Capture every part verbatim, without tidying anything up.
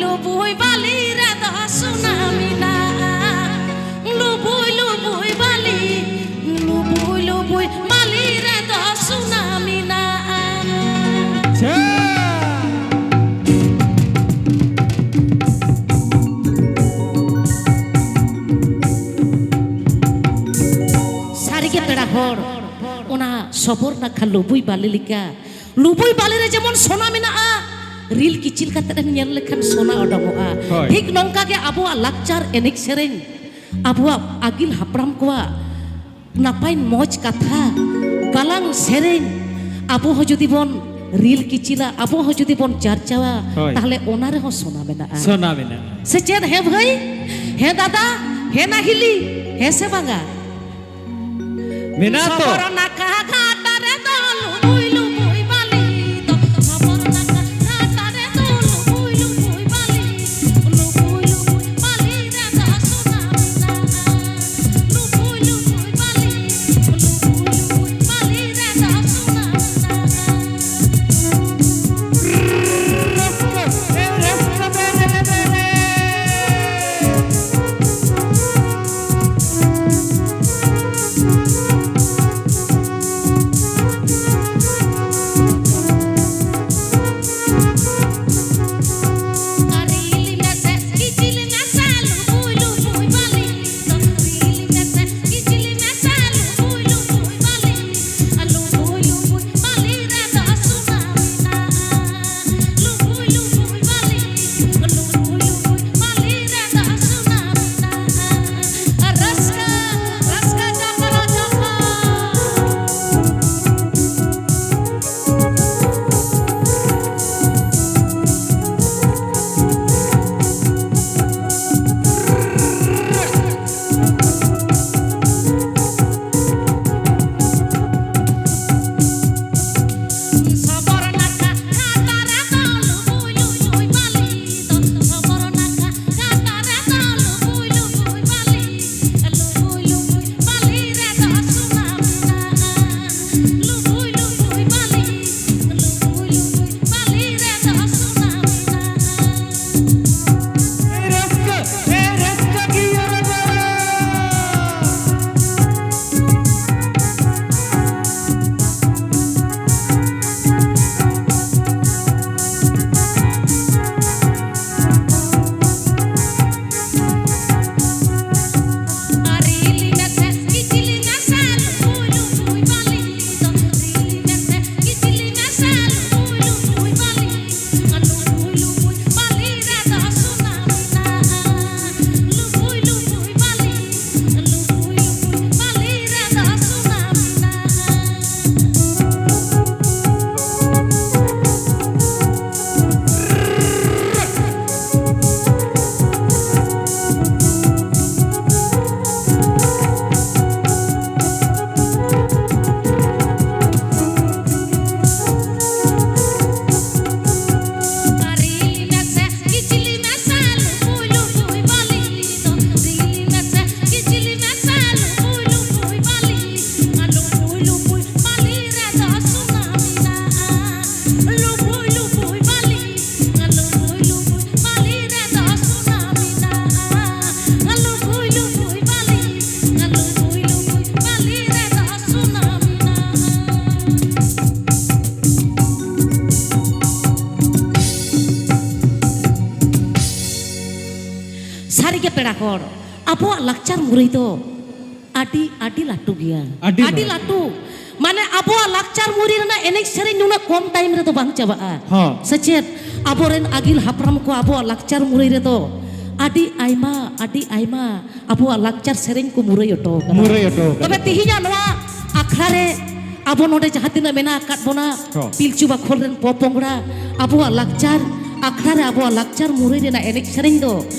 ᱞᱩᱵᱩᱭ ᱵᱟᱞᱤ ᱨᱮᱫᱚ ᱥᱚᱱᱟ ᱢᱮᱱᱟᱜᱼᱟ᱾ ᱞᱩᱵᱩᱭ ᱞᱩᱵᱩᱭ ᱵᱟᱞᱤ, ᱞᱩᱵᱩᱭ ᱞᱩᱵᱩᱭ ᱵᱟᱞᱤ ᱨᱮᱫᱚ ᱥᱚᱱᱟ ᱢᱮᱱᱟᱜᱼᱟ᱾ ᱟᱪᱪᱷᱟ᱾ ᱥᱟᱹᱨᱤᱜᱮ ᱯᱮᱲᱟ ᱦᱚᱲ, ᱚᱱᱟ ᱥᱚᱵᱚᱨ ᱱᱟᱠᱷᱟ ᱞᱩᱵᱩᱭ ᱵᱟᱞᱤ ᱞᱮᱠᱟ ᱞᱩᱵᱩᱭ ᱵᱟᱞᱤ ᱨᱮ ᱡᱮᱢᱚᱱ ᱥᱚᱱᱟ ᱢᱮᱱᱟᱜᱼᱟ, ᱨᱤᱞ ᱠᱤᱪᱤᱞ ᱠᱟᱛᱮ ᱮᱢ ᱧᱮᱞ ᱞᱮᱠᱷᱟᱱ ᱥᱚᱱᱟ ᱚᱰᱚᱝᱚᱜᱼᱟ᱾ ᱦᱳᱭ᱾ ᱴᱷᱤᱠ ᱱᱚᱝᱠᱟ ᱜᱮ ᱟᱵᱚᱣᱟᱜ ᱞᱟᱠᱪᱟᱨ, ᱮᱱᱮᱡ ᱥᱮᱨᱮᱧ, ᱟᱵᱚᱣᱟᱜ ᱟᱹᱜᱤᱞ ᱦᱟᱯᱲᱟᱢ ᱠᱚᱣᱟᱜ ᱱᱟᱯᱟᱭ ᱢᱚᱡᱽ ᱠᱟᱛᱷᱟ, ᱜᱟᱞᱟᱝ ᱥᱮᱨᱮᱧ, ᱟᱵᱚ ᱦᱚᱸ ᱡᱩᱫᱤ ᱵᱚᱱ ᱨᱤᱞ ᱠᱤᱪᱤᱞᱟ, ᱟᱵᱚ ᱦᱚᱸ ᱡᱩᱫᱤ ᱵᱚᱱ ᱪᱟᱨᱪᱟᱣᱟ, ᱦᱳᱭ᱾ ᱛᱟᱦᱞᱮ ᱚᱱᱟ ᱨᱮᱦᱚᱸ ᱥᱚᱱᱟ ᱢᱮᱱᱟᱜᱼᱟ᱾ ᱥᱚᱱᱟ ᱢᱮᱱᱟᱜᱼᱟ᱾ ᱥᱮ ᱪᱮᱫ? ᱦᱮᱸ ᱵᱷᱟᱹᱭ, ᱦᱮᱸ ᱫᱟᱫᱟ, ᱦᱮᱸ ᱱᱟᱦᱤᱞᱤ, ᱦᱮᱸ ᱥᱮ ᱵᱟᱝᱟ? ᱢᱮᱱᱟᱜ ᱛᱚ? ᱥᱚᱵᱚᱨ ᱱᱟᱠᱷᱟ ᱜᱷᱟᱴ ᱨᱮᱫᱚ ᱞᱩᱵᱩᱭ ᱞᱩᱵᱩᱭ ᱵᱟᱞᱤ ᱫᱚ, ᱥᱚᱵᱚᱨ ᱱᱟᱠᱷᱟ ᱜᱷᱟᱴ ᱨᱮᱫᱚ ᱞᱩᱵᱩᱭ ᱞᱩᱵᱩᱭ ᱵᱟᱞᱤ, ᱞᱩᱵᱩᱭ ᱞᱩᱵᱩᱭ ᱵᱟᱞᱤ ᱨᱮᱫᱚ ᱥᱚᱱᱟ ᱢᱮᱱᱟᱜᱼᱟ᱾ ᱞᱩᱵᱩᱭ ᱞᱩᱵᱩᱭ ᱵᱟᱞᱤ, ᱞᱩᱵᱩᱭ ᱞᱩᱵᱩᱭ ᱵᱟᱞᱤ ᱨᱮᱫᱚ ᱥᱚᱱᱟ ᱢᱮᱱᱟᱜᱼᱟ᱾ ᱥᱟᱹᱨᱤᱜᱮ ᱯᱮᱲᱟ ᱦᱚᱲ, ᱟᱵᱚᱣᱟᱜ ᱞᱟᱠᱪᱟᱨ ᱢᱩᱨᱟᱹᱭ ᱫᱚ ᱟᱹᱰᱤ, ᱟᱹᱰᱤ ᱞᱟᱹᱴᱩ ᱜᱮᱭᱟ᱾ ᱟᱹᱰᱤ ᱟᱹᱰᱤ ᱞᱟᱹᱴᱩ᱾ ᱞᱟᱹᱴᱩ᱾ ᱢᱟᱱᱮ ᱟᱵᱚᱣᱟᱜ ᱞᱟᱠᱪᱟᱨ ᱢᱩᱨᱟᱹᱭ ᱨᱮᱱᱟᱜ ᱮᱱᱮᱡ ᱥᱮᱨᱮᱧ ᱱᱩᱱᱟᱹᱜ ᱠᱚᱢ ᱴᱟᱭᱤᱢ ᱨᱮᱫᱚ ᱵᱟᱝ ᱪᱟᱵᱟᱜᱼᱟ᱾ ᱦᱚᱸ᱾ ᱥᱮ ᱪᱮᱫ? ᱟᱵᱚᱨᱮᱱ ᱟᱹᱜᱤᱞ ᱦᱟᱯᱲᱟᱢ ᱠᱚ ᱟᱵᱚᱣᱟᱜ ᱞᱟᱠᱪᱟᱨ ᱢᱩᱨᱟᱹᱭ ᱨᱮᱫᱚ ᱟᱹᱰᱤ ᱟᱭᱢᱟ, ᱟᱹᱰᱤ ᱟᱭᱢᱟ ᱟᱵᱚᱣᱟᱜ ᱞᱟᱠᱪᱟᱨ ᱥᱮᱨᱮᱧ ᱠᱚ ᱢᱩᱨᱟᱹᱭ ᱦᱚᱴᱚ ᱟᱠᱟᱫᱟ᱾ ᱢᱩᱨᱟᱹᱭ ᱦᱚᱴᱚ ᱟᱠᱟᱫᱟ᱾ ᱛᱚᱵᱮ ᱛᱤᱦᱤᱧᱟᱜ ᱱᱚᱣᱟ ᱟᱠᱷᱲᱟ ᱨᱮ ᱟᱵᱚ ᱱᱚᱰᱮ ᱡᱟᱦᱟᱸ ᱛᱤᱱᱟᱹᱜ ᱢᱮᱱᱟᱜ ᱟᱠᱟᱫ ᱵᱚᱱᱟ, ᱦᱚᱸ᱾ ᱯᱤᱞᱪᱩ ᱵᱟᱠᱷᱳᱞ ᱨᱮᱱ ᱯᱚᱯᱚᱝᱲᱟ, ᱟᱵᱚᱣᱟᱜ ᱞᱟᱠᱪᱟᱨ ᱟᱠᱷᱲᱟ ᱨᱮ ᱟᱵᱚᱣᱟᱜ ᱞᱟᱠᱪᱟᱨ ᱢᱩᱨᱟᱹᱭ ᱨᱮᱱᱟᱜ ᱮᱱᱮᱡ ᱥᱮᱨᱮᱧ ᱫᱚ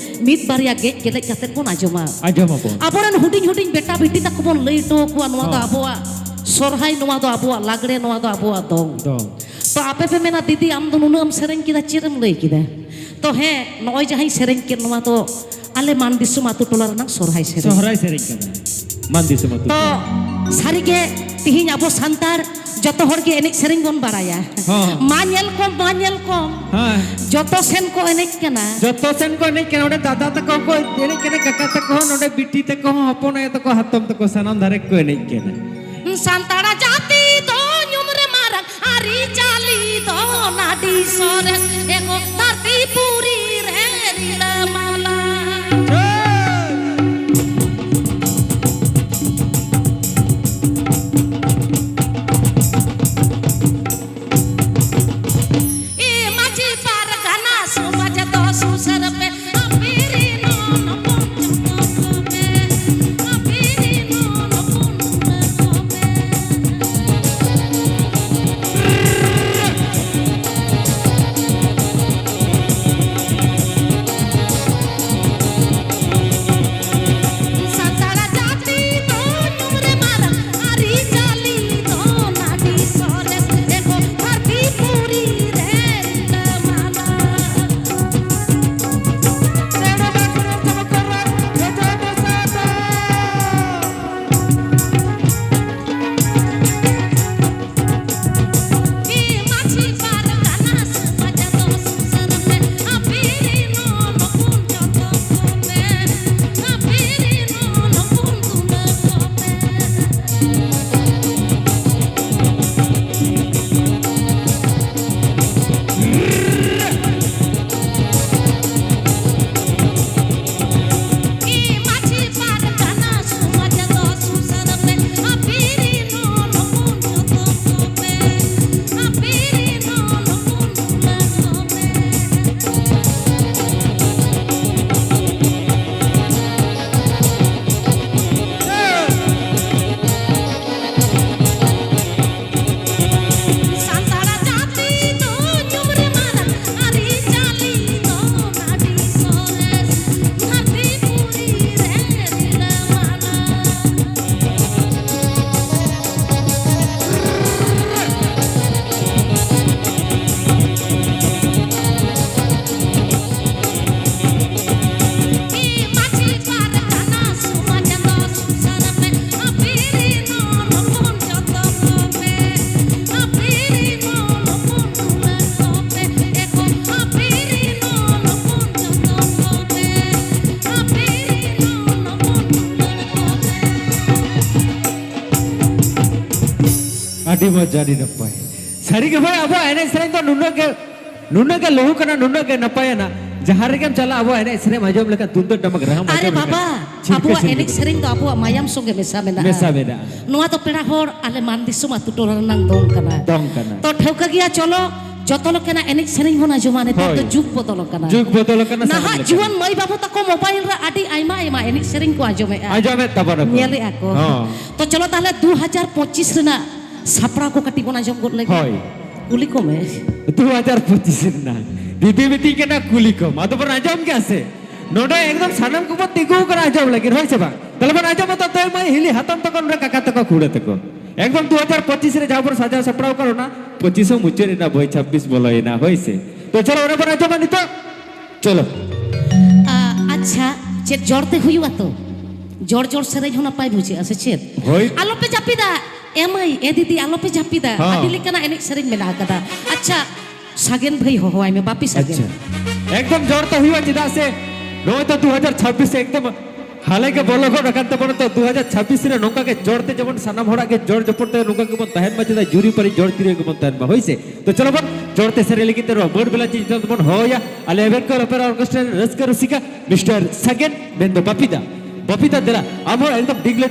ᱢᱤᱫ ᱵᱟᱨᱭᱟ ᱜᱮᱡ ᱜᱮᱞᱮᱡ ᱠᱟᱛᱮ ᱵᱚᱱ ᱟᱸᱡᱚᱢᱟ᱾ ᱟᱸᱡᱚᱢᱟᱵᱚᱱ᱾ ᱟᱵᱚᱨᱮᱱ ᱦᱩᱰᱤᱧ ᱦᱩᱰᱤᱧ ᱵᱮᱴᱟ ᱵᱤᱴᱤ ᱛᱟᱠᱚ ᱵᱚᱱ ᱞᱟᱹᱭ ᱦᱚᱴᱚ ᱟᱠᱚᱣᱟ, ᱱᱚᱣᱟ ᱫᱚ ᱦᱚᱸ᱾ ᱟᱵᱚᱣᱟᱜ ᱥᱚᱨᱦᱟᱭ, ᱱᱚᱣᱟ ᱫᱚ ᱟᱵᱚᱣᱟᱜ ᱞᱟᱜᱽᱲᱮ, ᱱᱚᱣᱟ ᱫᱚ ᱟᱵᱚᱣᱟᱜ ᱫᱚᱝ᱾ ᱫᱚᱝ᱾ ᱛᱚ ᱟᱯᱮ ᱯᱮ ᱢᱮᱱᱟ, "ᱫᱤᱫᱤ, ᱟᱢ ᱫᱚ ᱱᱩᱱᱟᱹᱜ ᱮᱢ ᱥᱮᱨᱮᱧ ᱠᱮᱫᱟ, ᱪᱮᱫ ᱮᱢ ᱞᱟᱹᱭ ᱠᱮᱫᱟ?" ᱛᱚ ᱦᱮᱸ, ᱱᱚᱜᱼᱚᱭ ᱡᱟᱦᱟᱸᱧ ᱥᱮᱨᱮᱧ ᱠᱮᱫ, ᱱᱚᱣᱟ ᱫᱚ ᱟᱞᱮ ᱢᱟᱱ ᱫᱤᱥᱚᱢ ᱟᱛᱳ ᱴᱚᱞᱟ ᱨᱮᱱᱟᱜ ᱥᱚᱨᱦᱟᱭ ᱥᱮᱨᱮᱧ᱾ ᱥᱚᱦᱨᱟᱭ ᱥᱮᱨᱮᱧ ᱠᱟᱱᱟ᱾ ᱢᱟᱱ ᱫᱤᱥᱚᱢ ᱟᱹᱛᱩ᱾ ᱛᱚ ᱥᱟᱹᱨᱤᱜᱮ ᱛᱤᱦᱤᱧ ᱟᱵᱚ ᱥᱟᱱᱛᱟᱲ ᱡᱚᱛᱚ ᱦᱚᱲ ᱜᱮ ᱮᱱᱮᱡ ᱥᱮᱨᱮᱧ ᱵᱚᱱ ᱵᱟᱲᱟᱭᱟ᱾ ᱦᱚᱸ᱾ ᱢᱟ ᱧᱮᱞ ᱠᱚᱢ, ᱢᱟ ᱧᱮᱞ ᱠᱚᱢ᱾ ᱦᱮᱸ᱾ ᱡᱚᱛᱚ ᱥᱮᱱ ᱠᱚ ᱮᱱᱮᱡ ᱠᱟᱱᱟ᱾ ᱡᱚᱛᱚ ᱥᱮᱱ ᱠᱚ ᱮᱱᱮᱡ ᱠᱟᱱᱟ᱾ ᱚᱸᱰᱮ ᱫᱟᱫᱟ ᱛᱟᱠᱚ ᱠᱚ ᱮᱱᱮᱡ ᱠᱟᱱᱟ, ᱠᱟᱠᱟ ᱛᱟᱠᱚ ᱦᱚᱸ, ᱱᱚᱰᱮ ᱵᱤᱴᱤ ᱛᱟᱠᱚ ᱦᱚᱸ, ᱦᱚᱯᱚᱱ ᱟᱭᱳ ᱛᱟᱠᱚ, ᱦᱟᱛᱚᱢ ᱛᱟᱠᱚ, ᱥᱟᱱᱟᱢ ᱫᱷᱟᱨᱮ ᱠᱚ ᱮᱱᱮᱡ ᱠᱟᱱᱟ᱾ ᱥᱟᱱᱛᱟᱲ ᱡᱟᱹᱛᱤ ᱫᱚ ᱧᱩᱢ ᱨᱮ ᱢᱟᱨᱟᱝ, ᱟᱹᱨᱤᱪᱟᱹᱞᱤ ᱫᱚ ᱟᱹᱰᱤ ᱥᱚᱨᱮᱥ, ᱮᱜᱚ ᱫᱷᱟᱹᱨᱛᱤ ᱯᱩᱨᱤ ᱨᱮ ᱨᱤᱞᱟᱹᱢᱟᱞᱟ᱾ ᱮ ᱢᱟᱹᱡᱷᱤ ᱯᱟᱨᱜᱟᱱᱟ ᱥᱚᱢᱟᱡᱽ ᱫᱚ ᱥᱩᱥᱟᱹᱨ ᱯᱮ, ᱟᱯᱮ ᱨᱮᱱ ᱦᱚᱱ ᱦᱚᱯᱚᱱ ᱡᱚᱛᱚ ᱠᱚᱯᱮ, ᱟᱯᱮ ᱨᱮᱱ ᱦᱚᱱ ᱦᱚᱯᱚᱱ ᱡᱚᱛᱚ ᱠᱚᱯᱮ᱾ ᱟᱹᱰᱤ ᱢᱚᱡᱽ, ᱟᱹᱰᱤ ᱱᱟᱯᱟᱭ᱾ ᱥᱟᱹᱨᱤ ᱜᱮ ᱵᱷᱟᱭ, ᱟᱵᱚᱣᱟᱜ ᱮᱱᱮᱡ ᱥᱮᱨᱮᱧ ᱫᱚ ᱱᱩᱱᱟᱹᱜ ᱜᱮ, ᱱᱩᱱᱟᱹᱜ ᱜᱮ ᱞᱟᱹᱦᱩᱠ ᱟᱱᱟ, ᱱᱩᱱᱟᱹᱜ ᱜᱮ ᱱᱟᱯᱟᱭ ᱟᱱᱟ᱾ ᱡᱟᱦᱟᱸ ᱨᱮᱜᱮᱢ ᱪᱟᱞᱟᱜ, ᱟᱵᱚᱣᱟᱜ ᱮᱱᱮᱡ ᱥᱮᱨᱮᱧ ᱟᱸᱡᱚᱢ ᱞᱮᱠᱷᱟᱱ, ᱛᱩᱢᱫᱟᱹᱜ ᱴᱟᱢᱟᱠ ᱨᱟᱦᱟᱢ ᱟᱨᱮ ᱟᱸᱡᱚᱢ ᱞᱮᱠᱷᱟᱱ ᱵᱟᱵᱟ, ᱪᱷᱤᱞᱠᱟᱹ ᱟᱵᱚᱣᱟᱜ ᱪᱷᱤᱞᱠᱟᱹ ᱮᱱᱮᱡ ᱜᱮ᱾ ᱥᱮᱨᱮᱧ ᱫᱚ ᱟᱵᱚᱣᱟᱜ ᱢᱟᱭᱟᱢ ᱥᱚᱸᱜᱮ ᱢᱮᱥᱟ ᱢᱮᱱᱟᱜᱼᱟ᱾ ᱢᱮᱥᱟ ᱢᱮᱱᱟᱜᱼᱟ᱾ ᱱᱚᱣᱟ ᱫᱚ ᱯᱮᱲᱟ ᱦᱚᱲ, ᱟᱞᱮ ᱢᱟᱱ ᱫᱤᱥᱚᱢ ᱟᱹᱛᱩ ᱴᱚᱞᱟ ᱨᱮᱱᱟᱝ ᱫᱚᱝ ᱠᱟᱱᱟ᱾ ᱫᱚᱝ ᱠᱟᱱᱟ᱾ ᱛᱚ ᱴᱷᱟᱹᱣᱠᱟᱹ ᱜᱮᱭᱟ, ᱪᱚᱞᱚ ᱡᱚᱛᱚ ᱞᱮᱠᱟᱱᱟᱜ ᱮᱱᱮᱡ ᱥᱮᱨᱮᱧ ᱵᱚᱱ ᱟᱸᱡᱚᱢᱟ᱾ ᱱᱮᱛᱟᱨ ᱫᱚ ᱦᱳᱭ᱾ ᱡᱩᱜᱽ ᱵᱚᱫᱚᱞ ᱟᱠᱟᱱᱟ᱾ ᱡᱩᱜᱽ ᱵᱚᱫᱚᱞ ᱟᱠᱟᱱᱟ, ᱱᱟᱦᱟᱜ ᱥᱟᱱᱟᱢ ᱞᱮᱠᱟᱱᱟᱜ᱾ ᱡᱩᱣᱟᱹᱱ ᱢᱟᱹᱭ ᱵᱟᱹᱵᱩ ᱛᱟᱠᱚ ᱢᱳᱵᱟᱭᱤᱞ ᱨᱮ ᱟᱹᱰᱤ ᱟᱭᱢᱟ ᱟᱭᱢᱟ ᱮᱱᱮᱡ ᱥᱮᱨᱮᱧ ᱠᱚ ᱟᱸᱡᱚᱢᱮᱫᱼᱟ᱾ ᱟᱸᱡᱚᱢᱮᱫ ᱛᱟᱵᱚᱱᱟᱠᱚ᱾ ᱧᱮᱞᱮᱫᱼᱟ ᱠᱚ᱾ ᱦᱚᱸ᱾ ᱛᱚ ᱪᱚᱞᱚ ᱛᱟᱦᱞᱮ ᱫᱩ ᱦᱟᱡᱟᱨ ᱯᱚᱸᱪᱤᱥ ᱨᱮᱱᱟᱜ ᱥᱟᱯᱲᱟᱣ ᱠᱚ ᱠᱟᱹᱴᱤᱡ ᱵᱚᱱ ᱟᱸᱡᱚᱢ ᱜᱚᱫ ᱞᱮᱜᱮ᱾ ᱦᱳᱭ᱾ ᱠᱩᱞᱤ ᱠᱚᱢᱮ᱾ ᱫᱩ ᱦᱟᱡᱟᱨ ᱯᱚᱸᱪᱤᱥ ᱨᱮᱱᱟᱜ ᱫᱤᱫᱤ ᱢᱤᱛᱤᱧ ᱠᱟᱱᱟ, ᱠᱩᱞᱤ ᱠᱚᱢ᱾ ᱟᱫᱚ ᱵᱚᱱ ᱟᱸᱡᱚᱢ ᱜᱮᱭᱟ ᱥᱮ? ᱱᱚᱰᱮ ᱮᱠᱫᱚᱢ ᱥᱟᱱᱟᱢ ᱠᱚᱵᱚᱱ ᱛᱤᱸᱜᱩ ᱟᱠᱟᱱᱟ ᱟᱸᱡᱚᱢ ᱞᱟᱹᱜᱤᱫ, ᱦᱳᱭ ᱥᱮ ᱵᱟᱝ? ᱛᱟᱦᱞᱮ ᱵᱚᱱ ᱟᱸᱡᱚᱢᱟ ᱛᱚ, ᱛᱚᱭ ᱢᱟᱹᱭ ᱦᱤᱞᱤ ᱦᱟᱛᱚᱢ ᱛᱟᱠᱚ, ᱱᱚᱰᱮ ᱠᱟᱠᱟ ᱛᱟᱠᱚ, ᱠᱷᱩᱲᱟᱹ ᱛᱟᱠᱚ᱾ ᱮᱠᱫᱚᱢ ᱫᱩ ᱦᱟᱡᱟᱨ ᱯᱚᱸᱪᱤᱥ ᱨᱮ ᱡᱟᱦᱟᱸ ᱵᱚᱱ ᱥᱟᱡᱟᱣ ᱥᱟᱯᱲᱟᱣ ᱟᱠᱟᱫ, ᱚᱱᱟ ᱯᱚᱸᱪᱤᱥ ᱦᱚᱸ ᱢᱩᱪᱟᱹᱫ ᱮᱱᱟ, ᱵᱚᱭ ᱪᱷᱟᱵᱵᱤᱥ ᱵᱚᱞᱚᱭᱮᱱᱟ, ᱦᱳᱭ ᱥᱮ? ᱛᱚ ᱪᱚᱞᱚ, ᱚᱱᱟ ᱵᱚᱱ ᱟᱸᱡᱚᱢᱟ ᱱᱤᱛᱚᱜ᱾ ᱪᱚᱞᱚ᱾ ᱟ, ᱟᱪᱪᱷᱟ, ᱪᱮᱫ ᱡᱚᱲ ᱛᱮ ᱦᱩᱭᱩᱜᱼᱟ ᱛᱚ? ᱡᱚᱲ ᱡᱚᱲ ᱥᱮᱨᱮᱧ ᱦᱚᱸ ᱱᱟᱯᱟᱭ ᱵᱩᱡᱷᱟᱹᱜᱼᱟ, ᱥᱮ ᱪᱮᱫ? ᱦᱳᱭ᱾ ᱟᱞᱚᱯᱮ ᱡᱟᱹᱯᱤᱫᱟ, ᱮ ᱢᱟᱹᱭ, ᱮ ᱫᱤᱫᱤ, ᱟᱞᱚᱯᱮ ᱡᱟᱹᱯᱤᱫᱟ᱾ ᱦᱚᱸ᱾ ᱟᱹᱰᱤ ᱞᱮᱠᱟᱱᱟᱜ ᱮᱱᱮᱡ ᱥᱮᱨᱮᱧ ᱢᱮᱱᱟᱜ ᱟᱠᱟᱫᱟ᱾ ᱟᱪᱪᱷᱟ, ᱥᱟᱜᱮᱱ ᱵᱷᱟᱹᱭ ᱦᱚᱦᱚᱣᱟᱭ ᱢᱮ, ᱵᱟᱯᱤ ᱥᱟᱜᱮᱱ᱾ ᱟᱪᱪᱷᱟ᱾ ᱮᱠᱫᱚᱢ ᱡᱚᱲ ᱛᱮ ᱦᱩᱭᱩᱜᱼᱟ, ᱪᱮᱫᱟᱜ ᱥᱮ ᱱᱚᱜᱼᱚᱭ ᱛᱚ ᱫᱩ ᱦᱟᱡᱟᱨ ᱪᱷᱟᱵᱵᱤᱥ ᱮᱠᱫᱚᱢ ᱦᱟᱞᱮ ᱜᱮ ᱵᱚᱞᱚ ᱜᱚᱫ ᱟᱠᱟᱱ ᱛᱟᱵᱚᱱᱟ᱾ ᱛᱚ ᱫᱩ ᱦᱟᱡᱟᱨ ᱪᱷᱟᱵᱵᱤᱥ ᱨᱮ ᱱᱚᱝᱠᱟ ᱜᱮ ᱡᱚᱲ ᱛᱮ ᱡᱮᱢᱚᱱ ᱥᱟᱱᱟᱢ ᱦᱚᱲᱟᱜ ᱜᱮ ᱡᱚᱲ ᱡᱚᱯᱚᱲ ᱛᱮ ᱱᱚᱝᱠᱟ ᱜᱮᱵᱚᱱ ᱛᱟᱦᱮᱱ ᱢᱟ, ᱪᱮᱫᱟᱜ ᱡᱩᱨᱤ ᱯᱟᱹᱨᱤ ᱡᱚᱲ ᱛᱤᱨᱭᱳ ᱜᱮᱵᱚᱱ ᱛᱟᱦᱮᱱ ᱢᱟ, ᱦᱳᱭ ᱥᱮ? ᱛᱚ ᱪᱚᱞᱚ ᱵᱚᱱ ᱡᱚᱲ ᱛᱮ ᱥᱮᱨᱮᱧ ᱞᱟᱹᱜᱤᱫ ᱛᱮ ᱱᱚᱣᱟ ᱢᱟᱹᱲ ᱵᱮᱞᱟ ᱪᱤᱱ ᱵᱚᱱ ᱦᱚᱦᱚᱭᱟ ᱟᱞᱮ ᱮᱵᱷᱮᱱ ᱠᱚ ᱚᱯᱮᱨᱟ ᱚᱨᱠᱮᱥᱴᱨᱟ ᱨᱮᱱ ᱨᱟᱹᱥᱠᱟᱹ ᱨᱩᱥᱤᱠᱟ ᱢᱤᱥᱴᱟᱨ ᱥᱟᱜᱮᱱ ᱢᱮᱱᱫᱚ ᱵᱟᱯᱤᱫᱟ᱾ ᱵᱟᱯᱤᱫᱟ, ᱫᱮᱞᱟ, ᱟᱢ ᱦᱚᱸ ᱮᱠᱫᱚᱢ ᱰᱤᱜᱽ ᱞᱟᱹᱴᱩ